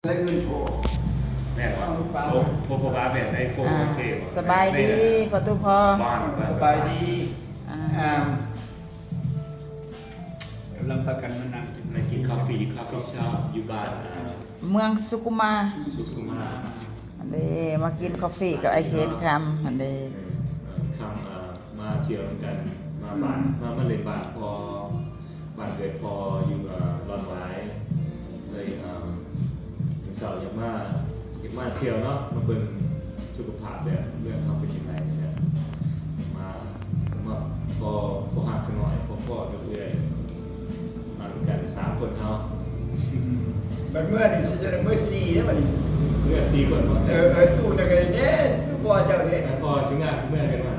ແລະເງິນພໍ ແມ່ນບໍ່? ເອົາໄປ ໂອ້ ພໍ່ ພໍ່ບ້ານແມ່ນໄດ້ໂຟນ ອ່າ ໂອເຄ ສະບາຍດີ ແມ່ນ ພໍ່ຕູ້ພໍ່ ບ້ານ ສະບາຍດີ ອ່າ ອ່າ ກຳລັງພາກັນມານັ່ງກິນ ມາກິນຄາເຟ ຄາເຟຊາບຢູ່ບ້ານ ອ່າ ເມືອງສຸຂຸມາ ສຸຂຸມາ ອັນເດ້ ມາກິນຄາເຟກັບອ້າຍເຄນຄຳ ອັນເດ້ ເອີ ຄຳ ອ່າ ມາທ່ຽວນຳກັນ ມາບ້ານ ອືມ ມາ ມາຫຼິ້ນບ້ານພໍ່ ບ້ານເກີດພໍ່ຢູ່ ເອີ ດອນຫວາຍ ເລີຍ ເອີ ມື້ເຊົ້າຢາກມາ ຢາກມາທ່ຽວເນາະ ມາເບິ່ງສຸຂະພາບແບບເມືອງເຮົາເປັນຈັ່ງໃດນີ້ແຫຼະ ມາ ມາພໍ ພໍຮັກຂ້ານ້ອຍ ພໍ ພໍກັບເອື້ອຍ ມານຳກັນສາມຄົນເຮົາ ບັດເມືອນີ້ຊິຈະໄດ້ເມືອສີ່ເດ້ບັດນີ້ ເມືອສີ່ຄົນບໍ່? ເອີ ເອີ ຕູ້ນັ້ນກໍເດ້ ຕູ້ພໍ່ເຈົ້າເດ້ ພໍ່ຊິເມືອ ເມືອກັນວ່າ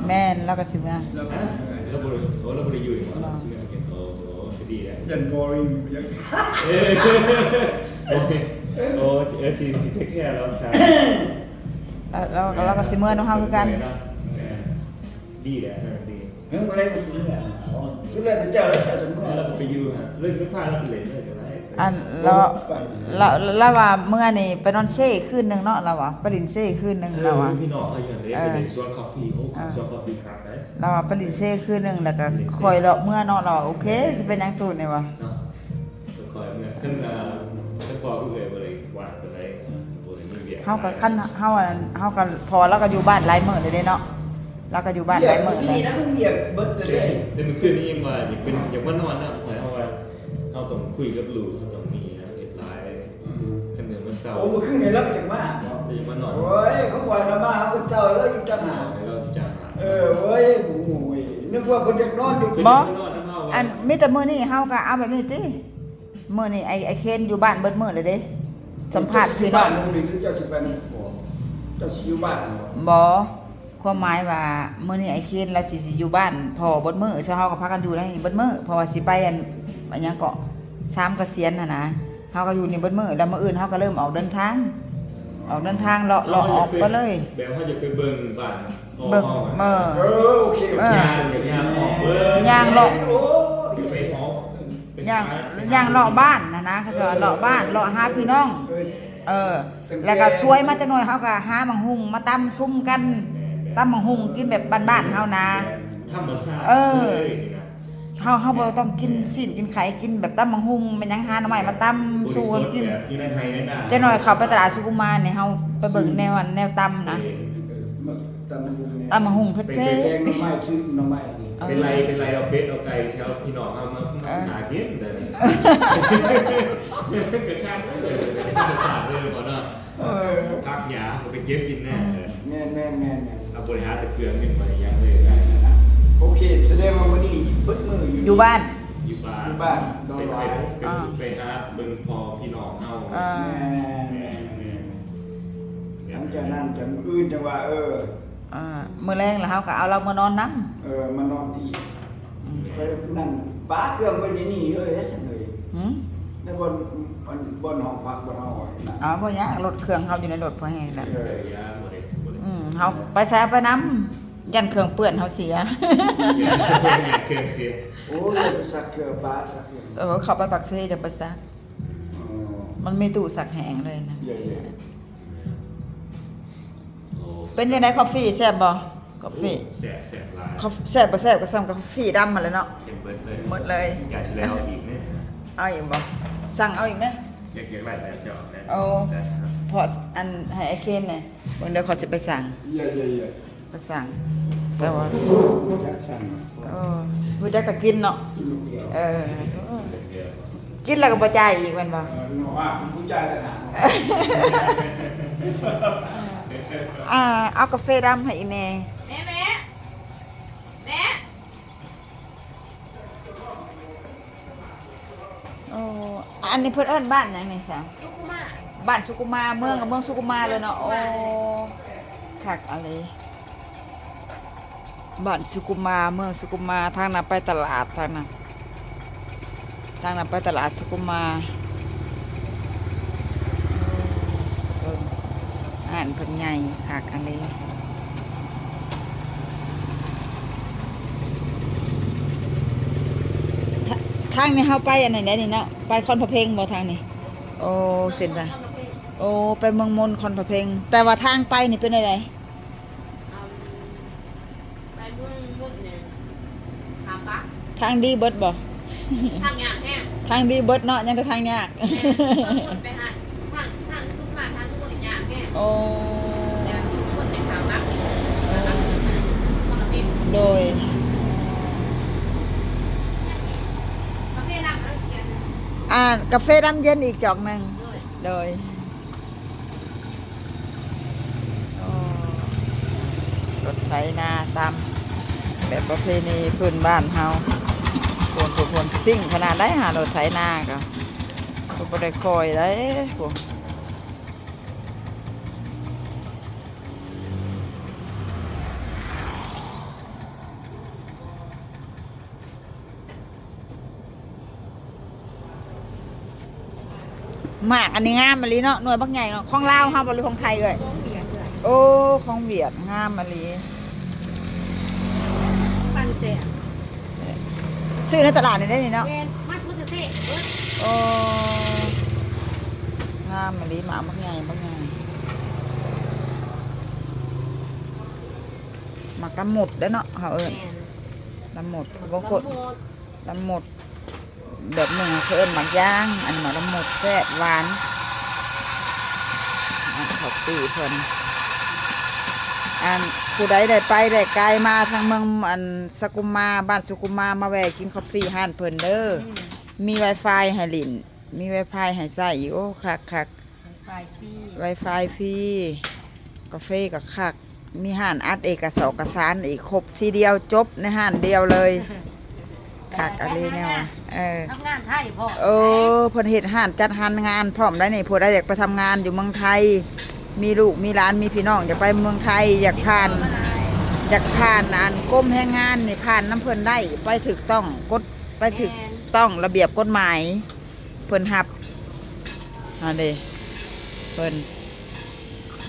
ແມ່ນ ລາວກໍຊິເມືອ ລາວບໍ່ໄດ້ ໂອ້ ລາວບໍ່ໄດ້ຢູ່ນີ້ບໍ່? ຊິເມືອກັນ ໂອ້ ໂອ້ ກໍດີແລ້ວ ຢ້ານບໍລິງ ເອີ ໂອ້ຍ ໂອ້ ເອີ ຊິ ຊິເທກແຄລາວ ລາວ ລາວກໍຊິເມືອນຳເຮົາຄືກັນ ດີແລ້ວ ດີ. ເອີ ມື້ໃດກໍຊິເມືອ ເອົາ ສຸດແລ້ວແຕ່ເຈົ້າແລ້ວ ເຈົ້າຈະເມືອ ແລ້ວກໍໄປຢູ່ຫັ້ນ ເລີຍໄປພາລາວໄປຫຼິ້ນເລີຍກໍໄດ້ ອັນ ລາວ ລາວ ລາວວ່າເມືອນີ້ໄປນອນເຊຄືນໜຶ່ງເນາະ ລາວວ່າໄປຫຼິ້ນເຊຄືນໜຶ່ງ ເອີ ລາວວ່າ ພີ່ນ້ອງເຮົາຢູ່ຫັ້ນເດ້ ເອີ ໄປຫຼິ້ນສວນຄາເຟ ໂອ້ ເອີ ສວນຄາເຟຄັກເດ້ ລາວວ່າໄປຫຼິ້ນເຊຄືນໜຶ່ງ ແລ້ວກໍຄ່ອຍເລາະເມືອເນາະ ລາວວ່າໂອເຄ ຊິເປັນຫຍັງຕູ້ນີ້ວ່າເນາະ ຄ່ອຍເມືອ ຄັນ ອ່າ ຄັນພໍ່ຄືເອື້ອຍບໍ່ໄດ້ວ່າງປານໃດ ບໍ່ໄດ້ມີວຽກ ເຮົາກໍ ຄັນເຮົາ ອັນ ເຮົາກໍ ພໍ່ລາວກໍຢູ່ບ້ານຫຼາຍມື້ແລ້ວເດ້ເນາະ ລາວກໍຢູ່ບ້ານຫຼາຍມື້ແລ້ວ ວຽກມີນະ ວຽກເບິດເລີຍ ແຕ່ມື້ຄືນນີ້ຍັງວ່າຢາກເປັນ ຢາກມານອນນຳ ເພາະວ່າເຮົາຕ້ອງຄຸຍກັບລູກ ເຮົາຕ້ອງມີຫຍັງເຮັດຫຼາຍ ອືມ ຄັນເມື່ອມາເຊົ້າ ໂອ້ ມື້ຄືນນີ້ລາວກໍຢາກມາເນາະ ຢາກມານອນ ໂອ້ຍ ເຂົາວ່າລາວມາ ເຮົາກໍເຊົ້າ ລາວຢູ່ຕ່າງຫາກ ລາວຢູ່ຕ່າງຫາກ ເອີ ໂອ້ຍ ໂອ້ຍ ນຶກວ່າເພິ່ນຢາກນອນຢູ່ ບໍ່ ເພິ່ນຢາກມານອນນຳເຮົາ ອັນ ມີແຕ່ມື້ນີ້ເຮົາກໍເອົາແບບນີ້ຕິ ມື້ນີ້ໄອ້ ໄອ້ເຄນຢູ່ບ້ານເບິດມື້ແລ້ວເດ້ ສຳພາດພີ່ນ້ອງ ເຈົ້າຊິຢູ່ບ້ານມື້ນີ້ ຫຼືເຈົ້າຊິໄປນຳພໍ່? ເຈົ້າຊິຢູ່ບ້ານບໍ່? ບໍ່ ຄວາມໝາຍວ່າມື້ນີ້ໄອ້ເຄນລາວຊິ ຊິຢູ່ບ້ານພໍ່ເບິດມື້ ສ່ວນເຮົາກໍພາກັນຢູ່ໃນນີ້ເບິດມື້ ເພາະວ່າຊິໄປ ອັນ ອັນຫຍັງເກາະ ຊາມກະສຽນຫັ້ນນະ ເຮົາກໍຢູ່ນີ້ເບິດມື້ ແລ້ວມື້ອື່ນເຮົາກໍເລີ່ມອອກເດີນທາງ ອອກເດີນທາງເລາະ ເລາະອອກໄປເລີຍ ແບບເຮົາຢາກໄປເບິ່ງບ້ານພໍ່ເຮົາ ເອີ ເອີ ໂອເຄ ໂອເຄ ເອີ ຍ່າງ ຍ່າງອອກເບິ່ງ ຍ່າງເລາະ ໂອ້ ໄປເຮົາ ຍ່າງ ຍ່າງເລາະບ້ານຫັ້ນນະ ເຂົາເຈົ້າວ່າເລາະບ້ານ ເລາະຫາພີ່ນ້ອງ ເອີ ແລ້ວກໍສວຍມາຈັກໜ່ອຍ ເຮົາກໍຫາໝາກຫຸ່ງມາຕຳຊຸມກັນ ຕຳໝາກຫຸ່ງກິນແບບບ້ານໆເຮົານະ ທຳມະຊາດ ເອີ ເລີຍນີ້ນະ ເຮົາ ເຮົາບໍ່ຕ້ອງກິນຊີ້ນກິນໄຂ່ ກິນແບບຕຳໝາກຫຸ່ງແມ່ນຫຍັງ ຫາໜໍ່ໄມ້ມາຕຳສູ່ກັນກິນ ຈັກໜ່ອຍເຂົ້າໄປຕະຫຼາດສຸຂຸມມານີ້ ເຮົາໄປເບິ່ງແນວ ອັນ ແນວຕຳນະ ເອີ ຕຳໝາກຫຸ່ງເຜັດໆ ແກງໜໍ່ໄມ້ ຊື້ໜໍ່ໄມ້ ເອີ ໄປໄລ່ ໄປໄລ່ເອົາເປັດເອົາໄກ່ແຖວພີ່ນ້ອງເຮົາມາ ມາ ເອີ ຫາກິນແຕ່ນີ້ ກໍຄັກເດ້ ທຳມະຊາດເລີຍເນາະ ເອີ ຜັກຫຍ້າກໍໄປເກັບກິນນະ ແມ່ນໆໆໆ ເຮົາບໍ່ໄດ້ຫາແຕ່ເກືອເງິນບໍ່ໄດ້ຫຍັງເລີຍ ໂອເຄ ສະແດງວ່າມື້ນີ້ເບິດມື້ຢູ່ ຢູ່ບ້ານ ຢູ່ບ້ານ ຢູ່ບ້ານດອນຫວາຍ ໄປ ໄປ ອ່າ ໄປຫາເບິ່ງພໍ່ພີ່ນ້ອງເຮົາ ອ່າ ແມ່ນໆໆໆ ຫຼັງຈາກນັ້ນຈະມື້ອື່ນຈັ່ງວ່າ ເອີ ອ່າ ມື້ແລງລະເຮົາກໍເອົາລາວມານອນນຳ ເອີ ມານອນທີ່ ອືມ ໄປນັ້ນປະເຄື່ອງໄວ້ໃນນີ້ເລີຍຊັ້ນເລີຍ ຫື ໃນບ່ອນ ບ່ອນຫ້ອງພັກບ່ອນເຮົານັ້ນ ເອົາ ບໍ່ຍາກ ລົດເຄື່ອງເຮົາຢູ່ໃນລົດພໍແຮງແລ້ວ ເອີ ອືມ ເຮົາໄປໃສເອົາໄປນຳ ຢ້ານເຄື່ອງເປື້ອນເຮົາເສຍ ຢ້ານເຄື່ອງເສຍ ໂອ້ຍ ໄປຊັກເຄື່ອງ ປະຊັກເຄື່ອງ ເອີ ເຂົ້າໄປປາກເຊຈະໄປຊັກ ອໍ ມັນມີຕູ້ຊັກແຫ້ງເລີຍນະ ເອີ ເປັນຈັ່ງໃດ ຄອບຟີ້ແຊບບໍ່? ກາເຟ ໂອ້ ແຊບ ແຊບຫຼາຍ ຄອບ ແຊບບໍ່ແຊບກໍສ່ຳກາເຟດຳຫັ້ນແຫຼະເນາະ ເຄັມເບິດເລີຍ ໝົດເລີຍ ຢາກຊິໄດ້ເອົາອີກເດ້ ເອົາອີກບໍ່? ສັ່ງເອົາອີກແມະ ຢາກ ຢາກໄດ້ແບບເຈົ້າແມ່ນ ໂອ້ ໄດ້ ເພາະອັນໃຫ້ອ້າຍເຄນແດ່ ເບິ່ງເດີ ຂ້ອຍຊິໄປສັ່ງ ເອີ ເອີ ເອີ ໄປສັ່ງ ແຕ່ວ່າ ຈັກສັ່ງ ເອີ ຮູ້ຈັກແຕ່ກິນເນາະ ກິນ ເອີ ເອີ ກິນແລ້ວກໍບໍ່ຈ່າຍອີກແມ່ນບໍ່? ເອີ ເນາະ ວ່າຜູ້ຈ່າຍຕ່າງຫາກເນາະ ອ່າ ເອົາກາເຟດຳໃຫ້ອີ່ແມ່ ແມ່ ແມ່ ແມ່ ໂອ້ ອັນນີ້ເພິ່ນເອີ້ນບ້ານຫຍັງນີ້ຊະ? ສຸຂຸມາ ບ້ານສຸຂຸມາ ເມືອງກໍເມືອງສຸຂຸມາເລີຍເນາະ ໂອ້ ຄັກອີ່ຫຼີ. ບ້ານສຸຂຸມາ ເມືອງສຸຂຸມາ ທາງນັ້ນໄປຕະຫຼາດ ທາງນັ້ນ ທາງນັ້ນໄປຕະຫຼາດສຸຂຸມາ ເບິ່ງ ຮ້ານເພິ່ນໃຫຍ່ຄັກອີ່ຫຼີ ທາ- ທາງນີ້ເຮົາໄປອັນນັ້ນແຫຼະນີ້ເນາະ ໄປຄອນພະເພັງບໍ່ທາງນີ້? ໂອ້ ເສັ້ນທາງ ໂອ້ ໄປເມືອງມົນ ຄອນພະເພັງ. ແຕ່ວ່າທາງໄປນີ້ເປັນແນວໃດ? ໄປເມືອງມົນນີ້ ຫາປະ ທາງດີເບິດບໍ່? ທາງຍາກແຮງ ທາງດີເບິດເນາະ ຍັງແຕ່ທາງຍາກ. ແມ່ນ ເມືອງມົນໄປຫັ້ນ ທາງ ທາງສຸມມາ ທາງມົນນີ້ຍາກແຮງ. ໂອ້ ແບບຄົນໄປຫາປະນີ້ ຄອນພະເພັງ. ໂດຍ ກາເຟດຳ ອັນ ກາເຟດຳເຢັນອີກຈອກໜຶ່ງ. ໂດຍ ໂດຍ. ອໍ ລົດໄຖນາຕາມແບບປະເພນີພື້ນບ້ານເຮົາ. ໂອ້ ຄົນ ຄົນຊິງຂະໜາດໃດຫາລົດໄຖນາກະ ກໍບໍ່ໄດ້ຄ່ອຍໃດ໋ ໂອ້. ໝາກອັນນີ້ງາມອີ່ຫຼີເນາະ ໜ່ວຍບັກໃຫຍ່ເນາະ. ຂອງລາວເຮົາບໍ່ ຫຼືຂອງໄທເອື້ອຍ? ຂອງຫວຽດເອື້ອຍ. ໂອ້ ຂອງຫວຽດ ງາມອີ່ຫຼີ ປັ່ນແຊບ. ຊື້ໃນຕະຫຼາດນີ້ໄດ້ນີ້ເນາະ? ແມ່ນ ມາສວນເກສດເບິດ. ໂອ້ ງາມອີ່ຫຼີ ໝາກບັກໃຫຍ່ ບັກໃຫຍ່. ໝາກລະມຸດເດ້ເນາະ ເຮົາເອີ້ນ ແມ່ນ ລະມຸດ. ບາງຄົນ ລະມຸດ ລະມຸດ ແບບໜຶ່ງເຂົາເອີ້ນໝາກຢາງ ອັນໝາກລະມຸດແຊບຫວານ. ອັນຄອບຟີເພິ່ນ ອັນຜູ້ໃດໄດ້ໄປໄດ້ໄກມາທາງເມືອງ ອັນ ສະກຸມມາ ບ້ານສຸຂຸມມາ ມາແວ່ກິນຄອບຟີຮ້ານເພິ່ນເດີ. ອືມ ມີວາຍຟາຍໃຫ້ຫຼິ້ນ ມີວາຍຟາຍໃຫ້ໃຊ້ອີກ. ໂອ້ ຄັກໆ ວາຍຟາຍຟຣີ ວາຍຟາຍຟຣີ. ກາເຟກໍຄັກ ມີຮ້ານອັດເອກະສອກກະສານອີກ ຄົບທີດຽວຈົບໃນຮ້ານດຽວເລີຍ. ຄັກອີ່ຫຼີແນວວ່າ ເອີ ທຳງານໄທພ້ອມ. ເອີ ເພິ່ນເຮັດຮ້ານຈັດຫານງານພ້ອມໄດ໋ນີ້. ຜູ້ໃດຢາກໄປທຳງານຢູ່ເມືອງໄທ ມີລູກມີຫຼານ ມີພີ່ນ້ອງຢາກໄປເມືອງໄທ ຢາກຜ່ານ ຢາກຜ່ານອັນກົມແຮງງານນີ້ ຜ່ານນຳເພິ່ນໄດ້ ໄປຖືກຕ້ອງ ກົດ ໄປຖືກ ແມ່ນ ຕ້ອງລະບຽບກົດໝາຍ. ເພິ່ນຮັບ ອັນເດ ເພິ່ນ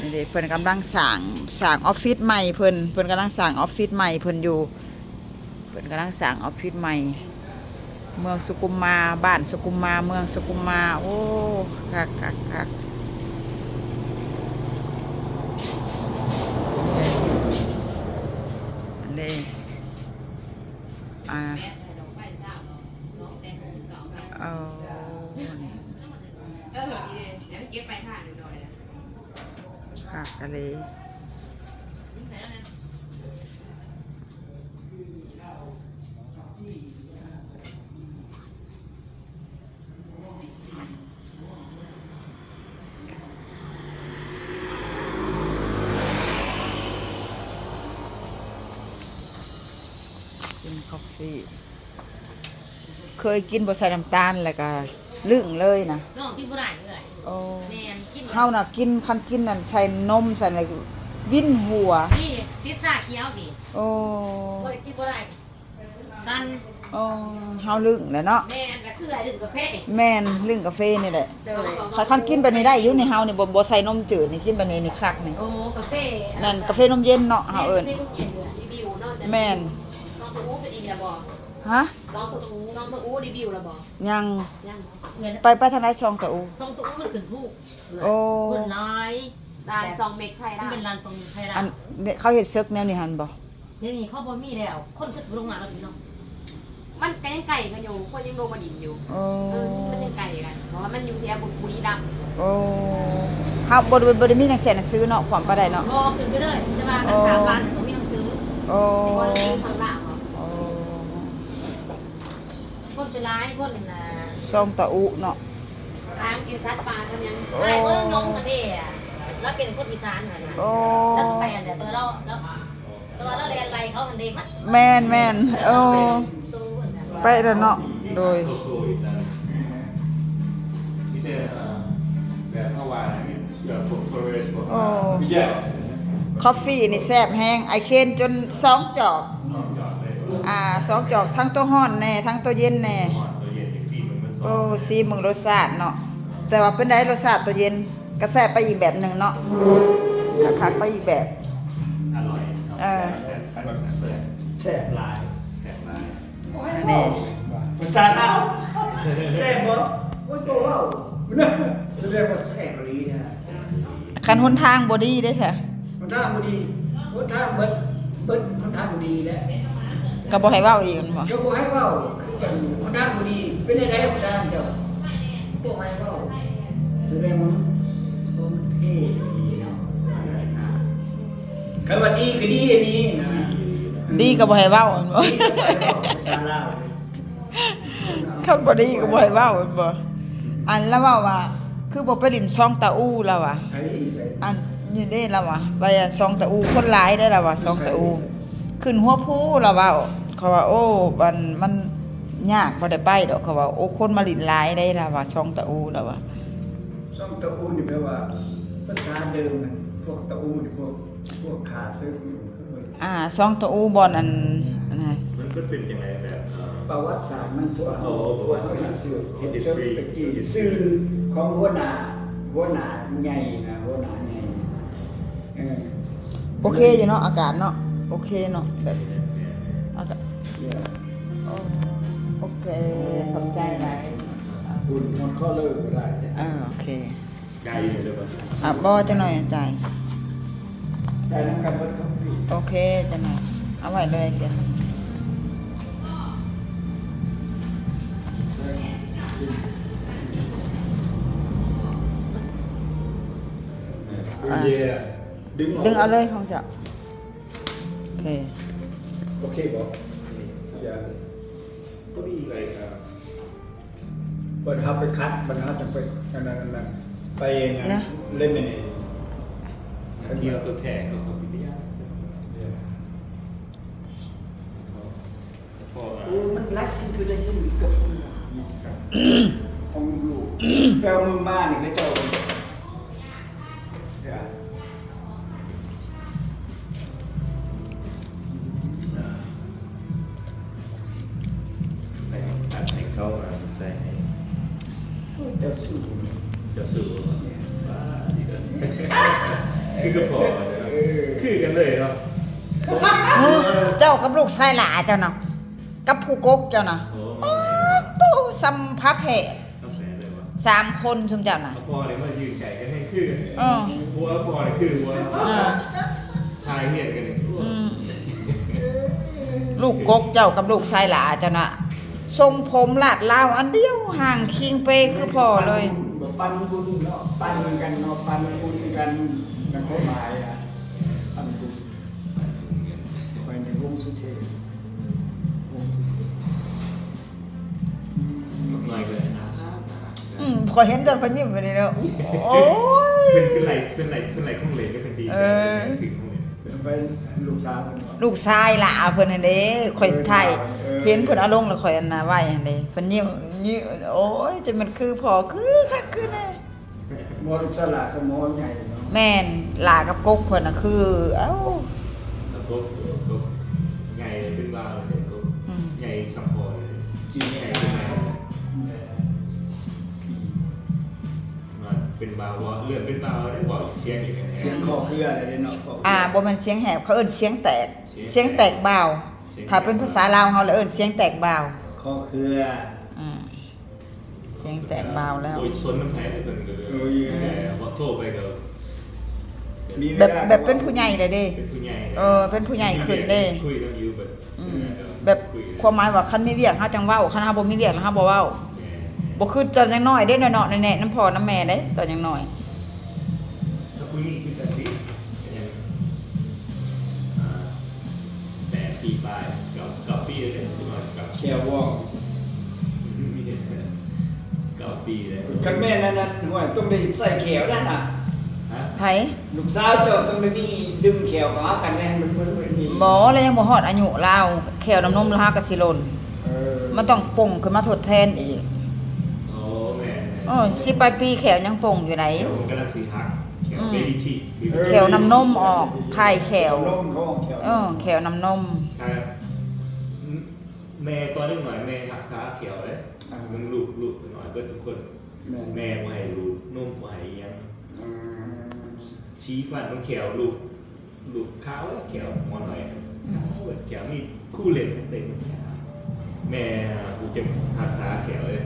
ນີ້ເດ ເພິ່ນກຳລັງສ້າງ ສ້າງອອບຟິດໃໝ່ເພິ່ນ ເພິ່ນກຳລັງສ້າງອອບຟິດໃໝ່ເພິ່ນຢູ່ ເພິ່ນກຳລັງສ້າງອອບຟິດໃໝ່ ເມືອງສຸກຸມມາ ບ້ານສຸກຸມມາ ເມືອງສຸກຸມມາ. ໂອ້ ຄັກໆໆ ອັນເດ ອ່າ ເອົາ ນີ້ ເອີ ນີ້ເດ້ ໃຫ້ມັນເກັບໄປທ່າເລີຍ ຄັກອີ່ຫຼີ. ກິນຄອບຟີ ເຄີຍກິນບໍ່ໃສ່ນ້ຳຕານ ແລ້ວກະລຶ້ງເລີຍນະ. ນ້ອງກິນບໍ່ໄດ້ເອື້ອຍ. ໂອ້ ແມ່ນ ກິນ ເຮົານະກິນ ຄັນກິນນັ້ນໃສ່ນົມໃສ່ນະ ວິນຫົວ. ນີ້ຕິດຊາຂຽວນີ້. ໂອ້ ບໍ່ໄດ້ ກິນບໍ່ໄດ້ ສັ່ນ. ໂອ້ ເຮົາລຶ້ງແຫຼະເນາະ. ແມ່ນ ກໍຄືເອື້ອຍລຶ້ງກາເຟ. ແມ່ນ ລຶ້ງກາເຟນີ້ແຫຼະ. ໂດຍ ຄັນ ຄັນກິນແບບນີ້ໄດ້ຢູ່ນີ້ ເຮົານີ້ ບໍ່ ບໍ່ໃສ່ນົມຈືດນີ້ ກິນແບບນີ້ນີ້ຄັກນີ້. ໂອ້ ກາເຟ ແມ່ນ ກາເຟນົມເຢັນເນາະ ເຮົາເອີ້ນ. ແມ່ນ ນ້ອງຕະອູເປັນອີກແລ້ວບໍ່? ຮະ? ນ້ອງຕະອູ ນ້ອງຕະອູຣີວິວແລ້ວບໍ່? ຍັງ ຍັງບໍ່? ໄປ ໄປທາງໃດຊ່ອງຕະອູ? ຊ່ອງຕະອູມັນຂຶ້ນພູ. ໂອ້ ຄົນຫຼາຍ ລານຊ່ອງເມັກໄທລາວ ມັນເປັນລານຊ່ອງເມັກໄທລາວ. ອັນ ເຂົາເຮັດເສິກແນວນີ້ຫັ້ນບໍ່? ດຽວນີ້ເຂົາບໍ່ມີແລ້ວ ຄົນຄືຊິບໍ່ລົງມາແລ້ວເນາະ. ມັນກໍຍັງໄກກັນຢູ່ ຄົນຍັງລົງມາດິນຢູ່. ໂອ້ ເອີ ມັນຍັງໄກກັນ ເພາະວ່າມັນຢູ່ແຖວບຸ ບຸລີລຳ. ໂອ້ ເຮົາບໍ່ ບໍ່ໄດ້ມີໜັງສືໜັງສືເນາະ ຂວາມໄປໄດ້ເນາະ. ບໍ່ ຂຶ້ນໄປເລີຍ ແຕ່ວ່າຄັນ ໂອ້ ຂ້າມລານຕ້ອງມີໜັງສື. ໂອ້ ບໍ່ໄດ້ມີທາງລາວ. ໂອ້ ຄົນເປັນຫຼາຍຄົນນະ ຊ່ອງຕະອຸເນາະ. ທາງກິນສັດປ່າທຳຫຍັງ ໂອ້ ອ້າຍເບິ່ງນົງກັນເດ້ ລາວເປັນຄົນອີສານຫັ້ນນະ. ໂອ້ ລາວໄປອັນໃດ ແຕ່ວ່າລາວ ລາວ ແຕ່ວ່າລາວແລ່ນໄລ່ເຂົາຫັ້ນເດ້ ມັນ ແມ່ນໆ ເອີ ໄປແລ້ວເນາະ. ໂດຍ ມີແຕ່ ເອີ ແບບເຮົາວ່າ ເອີ ພວກໂທເຣສ ພວກ ໂອ້ ເຢສ ຄອບຟີນີ້ແຊບແຮງ ອ້າຍເຄນຈົນສອງຈອກ. ສອງຈອກເລີຍ ອ່າ ສອງຈອກ ທັງໂຕຮ້ອນແດ່ ທັງໂຕເຢັນແດ່. ໂອ້ ຊີມເບິ່ງລົດຊາດເນາະ. ແຕ່ວ່າເປັນໃດລົດຊາດໂຕເຢັນ ກະແຊບໄປອີກແບບໜຶ່ງເນາະ ກະຄັກໄປອີກແບບ. ອະລ່ອຍ ເອີ ແຊບ ແຊບ ແຊບຫຼາຍ ແຊບຫຼາຍ. ອັນນີ້ ພາສາລາວ ແຊບບໍ່? ໂອ້ຍ ບໍ່ເວົ້າ. ນະ ສະແດງວ່າແຊບອີ່ຫຼີນະ. ຄັນຫົນທາງບໍ່ດີເດ້ຊະ? ຫົນທາງບໍ່ດີ ຫົນທາງເບິດ ເບິດຫົນທາງບໍ່ດີແລ້ວ ກໍບໍ່ໃຫ້ເວົ້າອີກແມ່ນບໍ່? ກໍບໍ່ໃຫ້ເວົ້າຄືກັນ. ຫົນທາງບໍ່ດີ ເປັນແນວໃດຫົນທາງເຈົ້າ? ບໍ່ໃຫ້ເວົ້າ. ສະແດງວ່າມັນເພອີ່ຫຼີເນາະ. ຄັນວ່າດີກໍດີອີ່ຫຼີນະ. ດີກໍບໍ່ໃຫ້ເວົ້າແມ່ນບໍ່? ດີກໍບໍ່ໃຫ້ເວົ້າ ພາສາລາວ. ຄັນບໍ່ດີກໍບໍ່ໃຫ້ເວົ້າແມ່ນບໍ່? ອັນລາວເວົ້າວ່າ ຄືບໍ່ໄປຫຼິ້ນຊ່ອງຕາອູ ລາວວ່າ. ໃສ ໃສ? ອັນນີ້ເດ້ ລາວວ່າ ໄປອັນຊ່ອງຕາອູ ຄົນຫຼາຍເດ້ ລາວວ່າ ຊ່ອງຕາອູ. ຢູ່ໃສ? ຂຶ້ນຫົວພູ ລາວເວົ້າ. ເຂົາວ່າ ໂອ້ ມັນ ມັນຍາກ ບໍ່ໄດ້ໄປດອກ ເຂົາວ່າ. ໂອ້ ຄົນມາຫຼິ້ນຫຼາຍເດ້ ລາວວ່າ ຊ່ອງຕາອູ ລາວວ່າ. ຊ່ອງຕາອູນີ້ແປວ່າ ພາສາເດີມນັ້ນ ພວກຕາອູນີ້ ພວກ ພວກຂ້າເສິກຢູ່. ອ່າ ຊ່ອງຕາອູ ບ່ອນອັນ ອັນນັ້ນ ມັນ ມັນເປັນຈັ່ງໃດແບບ ເອີ ປະຫວັດສາດມັນ ພວກ ໂອ້ ປະຫວັດສາດ ເຮັດເຊີກ ເຮັດເຊີກ history ເປັນຊື່ history ຊື່ຂອງຫົວໜ້າ ຫົວໜ້າໃຫຍ່ນະ ຫົວໜ້າໃຫຍ່. ເອີ ໂອເຄຢູ່ເນາະ ອາກາດເນາະ ໂອເຄເນາະ ແບບ ອາກາດ ໂອ້ ໂອເຄ ຂອບໃຈຫຼາຍ. ບຸນຮອດເຂົ້າເລີຍກໍໄດ້. ເອີ ໂອເຄ. ຈ່າຍຢູ່ເດີບໍ່? ອ່ະ ບໍ່ ຈັກໜ້ອຍຈ່າຍ. ຈ່າຍນຳກັນເບິດເຂົາ. ໂອເຄ ຈັກໜ້ອຍ ເອົາໄວ້ເລີຍ. ອ່າ ດຶງເອົາ ດຶງເອົາເລີຍຂອງເຈົ້າ. ໂອເຄ ໂອເຄບໍ່? ຢ່າ ບໍ່ມີ like ອ່າ ບັດເຮົາໄປຄັດ ບັດເຮົາຈັ່ງໄປອັນນັ້ນ ອັນນັ້ນ ໄປອັນນັ້ນ ເລມິເນດ ທີ່ເອົາຕົວແທນຂອງເຂົາໄປ. ໂອ້ ມັນຫຼາຍສິ່ງຄືຫຼາຍສິ່ງກັບຄົນລາວເນາະ ກັບຂອງລູກ ແຕ່ວ່າມື້ມານີ້ເຂົາເຈົ້າ ໃຫ້ເອົາ ໃຫ້ເຂົ້າມາໃສ່ໃຫ້ ໂອ້ຍ ເຈົ້າສູ້ ເຈົ້າສູ້ ວ່າດີເດີ ຄືກັບພໍ່ເນາະ ເອີ ຄືກັນເລີຍເນາະ. ເອີ ເຈົ້າກັບລູກຊາຍຫຼ້າເຈົ້ານະ ກັບຜູ້ກົກເຈົ້ານະ ໂອ້ ໂອ້ ໂຕ ສ່ຳຝາແຝດ ຝາແຝດເລີຍຫວາ? ສາມຄົນຊຸມເຈົ້ານະ ເອົາພໍ່ນີ້ມາຢືນໃກ້ກັນແຮງຄືກັນ ເອີ ຫົວພໍ່ນີ້ຄືຫົວ ອ່າ ຖ່າຍຮຽນກັນນີ້ ອືມ ລູກກົກເຈົ້າກັບລູກຊາຍຫຼ້າເຈົ້ານະ ຊົງຜົມລາດລາວອັນດຽວ ຮ່າງຄີງເປຄືພໍ່ເລີຍ. ປັ່ນບຸນເນາະ ປັ່ນກັນເນາະ ປັ່ນບຸນກັນ ນະຄວາມໝາຍນະ ປັ່ນບຸນ ຂ້ອຍໃນວົງສຸເທບ ວົງສຸເທບ. ອືມ ຂ້ອຍເຫັນຕອນເພິ່ນຍິ້ມແບບນີ້ແລ້ວ ໂອ້ຍ ເພິ່ນ ເພິ່ນໄຫຼ ເພິ່ນໄຫຼ ເພິ່ນໄຫຼຂອງເຫຼັນ ເພິ່ນດີໃຈ ເອີ ຊື້ຂອງເຫຼັນ ເພິ່ນໄປລູກສາວເພິ່ນ ລູກຊາຍຫຼ້າເພິ່ນຫັ້ນເດ້ ຂ້ອຍຖ່າຍ ເອີ ເຫັນເພິ່ນເອົາລົງແລ້ວ ຂ້ອຍອັນນະໄວ້ຫັ້ນເດ້ ເພິ່ນຍິ້ມ ຍິ້ມ ໂອ້ຍ ຈະແມ່ນຄືພໍ່ ຄືຄັກຄືແນ່. ໝໍລູກສາວຫຼ້າກໍໝໍໃຫຍ່ເນາະ ແມ່ນ ຫຼ້າກັບກົກເພິ່ນນະຄື ເອົ້າ ແລ້ວກົກ ກົກໃຫຍ່ເປັນບ່າວເລີຍ ກົກ ອືມ ໃຫຍ່ສ່ຳພໍ່ເລີຍ ຈີນໃຫຍ່ເປັນໃຫຍ່ ມາເປັນບ່າວ ເວົ້າເລື່ອງເປັນບ່າວໄດ້ ເວົ້າສຽງອີກ ສຽງຄໍເຄືອແລ້ວເດ້ເນາະ ຄໍເຄືອ ອ່າ ບໍ່ແມ່ນສຽງແຫບ ເຂົາເອີ້ນສຽງແຕກ ສຽງແຕກ ສຽງແຕກບ່າວ ສຽງແຕກ ຖ້າເປັນພາສາລາວເຮົາລະເອີ້ນສຽງແຕກບ່າວ ຄໍເຄືອ ອ່າ ສຽງແຕກບ່າວແລ້ວ ໂອ້ຍ ຊົນນຳໃຜເລີຍເພິ່ນກໍເລີຍ ໂອ້ຍ ແຕ່ວ່າໂທໄປກໍມີເວລາ ແບບ ແບບເປັນຜູ້ໃຫຍ່ແລ້ວເດ້ ເປັນຜູ້ໃຫຍ່ ເອີ ເປັນຜູ້ໃຫຍ່ຂຶ້ນເດ້ ຄຸຍກັນຢູ່ເບິດ ອືມ ແບບຄວາມໝາຍວ່າຄັນມີວຽກເຮົາຈັ່ງເວົ້າ ຄັນເຮົາບໍ່ມີວຽກແລ້ວເຮົາບໍ່ເວົ້າ ແມ່ນ ບໍ່ຄືຕອນຍັງນ້ອຍເດ້ ເນາະ ແນະນຳພໍ່ນຳແມ່ເດ້ ຕອນຍັງນ້ອຍ ຖ້າຜູ້ຍິງຄືກັນຕິ ກໍຍັງ ອ່າ ແປດປີປາຍ ເກົ້າ ເກົ້າປີແລ້ວເດ້ ຜູ້ນ້ອຍເກົ້າ ແຂ້ວວອງ ມີເຮັດ ເກົ້າປີແລ້ວ ຄັນແມ່ນອັນນັ້ນ ຫ້ວຍ ຕ້ອງໄດ້ໃສ່ແຂ້ວນັ້ນນະ ຮະ ໃຜ? ລູກສາວເຈົ້າຕ້ອງໄດ້ມີດຶງແຂ້ວເຂົ້າຫາກັນແດ່ ມັນ ມັນ ມັນມີ ບໍ່ ລາວຍັງບໍ່ຮອດອາຍຸລາວ ແຂ້ວນ້ຳນົມລາວຫາກໍຊິຫຼົ່ນ ເອີ ມັນຕ້ອງປົ່ງຂຶ້ນມາທົດແທນອີກ ໂອ້ ແມ່ນໆ ເອີ ສິບປາຍປີແຂ້ວຍັງປົ່ງຢູ່ໃດ ແຂ້ວມັນກຳລັງຊິຫັກ ແຂ້ວ ອືມ ເບບີທີດ ເບບີທີດ ເອີ ແຂ້ວນ້ຳນົມອອກ ຖ່າຍແຂ້ວ ນ້ຳນົມ ເອີ ແຂ້ວນ້ຳນົມ ຖ້າ ແມ່ຕອນເດັກນ້ອຍແມ່ຮັກສາແຂ້ວເດ້ ອ່າ ເບິ່ງລູກ ລູກນ້ອຍເບິດທຸກຄົນ ແມ່ນ ແມ່ບໍ່ໃຫ້ລູດນົມ ບໍ່ໃຫ້ອີ່ຫຍັງ ອືມ ສີຟັນຂອງແຂ້ວລູກ ລູກຂາວເດ້ ແຂ້ວໝໍນ້ອຍ ອືມ ຂາວເບິດແຂ້ວ ມີຄູເຫຼັ້ນເຕັມແຂ້ວ ແມ່ຜູ້ເກັບຮັກສາແຂ້ວເດ້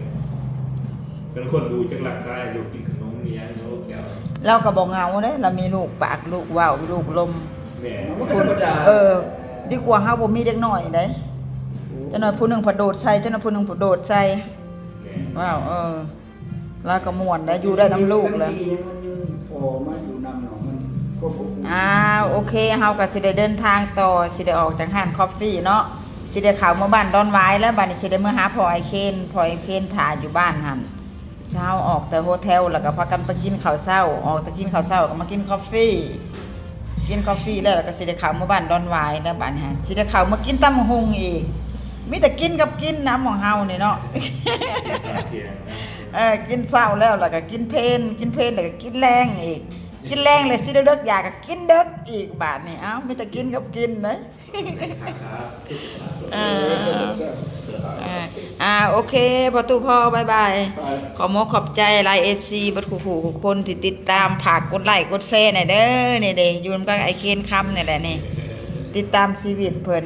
ໄປ ເປັນຄົນຮູ້ຈັກລັກສາໃຫ້ລູກກິນຂະໜົມອີ່ຫຍັງເນາະແກ້ວ. ລາວກໍບໍ່ເຫງົາເດ້ ລາວມີລູກປາກ ລູກເວົ້າ ລູກລົມ. ແມ່ນ. ມັນກໍທຳມະດາ. ເອີ ດີກວ່າເຮົາບໍ່ມີເດັກນ້ອຍເດ້. ຈັກໜ່ອຍຜູ້ໜຶ່ງພະໂດດໃສ່ ຈັກໜ່ອຍຜູ້ໜຶ່ງພະໂດດໃສ່. ແມ່ນ. ເວົ້າ ເອີ ລາວກໍມ່ວນໄດ໋ ຢູ່ໄດ້ນຳລູກແຫຼະ. ມັນມີຫຍັງ ມັນຍັງພໍມາຢູ່ນຳເນາະ ມັນຄວາມອົບອຸ່ນ. ອ້າວ ໂອເຄ ເຮົາກໍຊິໄດ້ເດີນທາງຕໍ່ ຊິໄດ້ອອກຈາກຮ້ານຄອບຟີເນາະ ຊິໄດ້ເຂົ້າເມືອບ້ານດອນຫວາຍແລ້ວ. ບາດນີ້ຊິໄດ້ເມືອຫາພໍ່ອ້າຍເຄນ ພໍ່ອ້າຍເຄນຖ້າຢູ່ບ້ານຫັ້ນ. ເຮົາອອກແຕ່ໂຮເທວ ແລ້ວກໍພາກັນໄປກິນເຂົ້າເຊົ້າ ອອກແຕ່ກິນເຂົ້າເຊົ້າກໍມາກິນຄອບຟີ ກິນຄອບຟີແລ້ວ ແລ້ວກໍຊິໄດ້ເຂົ້າເມືອບ້ານດອນຫວາຍແລ້ວ. ບາດນີ້ຊິໄດ້ເຂົ້າມາກິນຕຳບັກຫຸ່ງອີກ ມີແຕ່ກິນກັບກິນນະ ໝ່ອງເຮົານີ້ເນາະ. ກິນຕອນທ່ຽງນະ. ເອີ ກິນເຊົ້າແລ້ວ ແລ້ວກໍກິນເພນ ກິນເພນແລ້ວກໍກິນແລງອີກ ກິນແລງແລ້ວຊິໄດ້ເດິກຢາກກໍກິນເດິກອີກ. ບາດນີ້ ເອົ້າ ມີແຕ່ກິນກັບກິນເດ້. ອ່າ ອ່າ ໂອເຄ ພໍ່ຕູ້ພໍ່ ບາຍບາຍ. ຂອບມຸກຂອບໃຈຫຼາຍ ເອັຟຊີ ເບິດຄູ່ໆ ທຸກຄົນທີ່ຕິດຕາມ ຝາກກົດໄລກົດແຊແດ່ເດີ. ນີ້ເດ້ ຢູ່ນຳກັບອ້າຍເຄນຄຳນີ້ແຫຼະນີ້ ຕິດຕາມຊີວິດເພິ່ນ.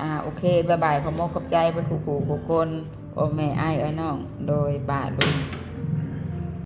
ອ່າ ໂອເຄ ບາຍບາຍ ຂອບມຸກຂອບໃຈເບິດຄູ່ໆ ທຸກຄົນ ພໍ່ແມ່ ອ້າຍ ເອື້ອຍ ນ້ອງ ໂດຍ ປ້າ ລຸງ.